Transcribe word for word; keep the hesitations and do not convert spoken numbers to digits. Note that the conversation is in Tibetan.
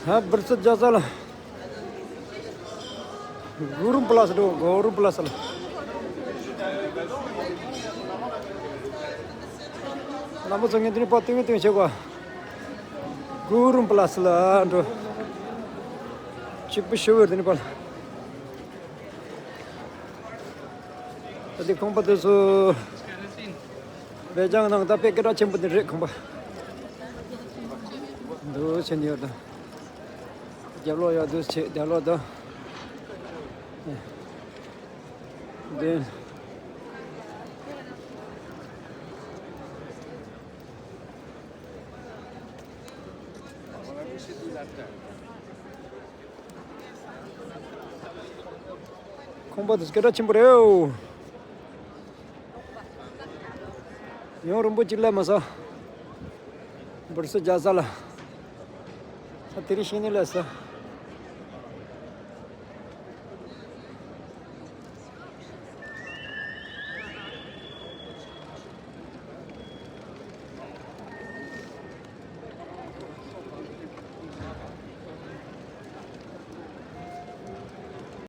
ཧ་བར་སི་རྒྱ་ས་ལ། གུ་རུ་པ་ལ་སི་འགྲོ། གུ་རུ་པ་ལ་སི་ལ། རྣམ་པ་ཚོ་ངས་འདི་ནས་ཕར་སྟོན་སྟོན་བྱེད་གོ། གུ་རུ་པ་ལ་སི་ལ་འགྲོ། གཅིག་པུ་ཞུ་བར་འདི་ནས་ཕར། ད་འདི་ཁང་པ་དེ་ཚོ་བེ་ཅང་ནང་ད་དཔེ་སྐད་གྲགས་ཆེན་པོ་དེ་རེད། ཁང་པ་འདུག་ཆེན་ཡོད་དང་། རྒྱབ་ལོགས་ཡག་འདུག་ཆེ། རྒྱབ་ལོགས་དང་། འདི། ཁང་པ་དེ་སྐད་གྲགས་ཆེན་པོ་རེད་འོ། ཡང་རིང་པོ་ཅིག་སླེབས་མ་སོང་། བར་སི་རྒྱ་ས་ལ། ད་དེ་རིང་ཤིང་ནས་སླེབས་སོང་།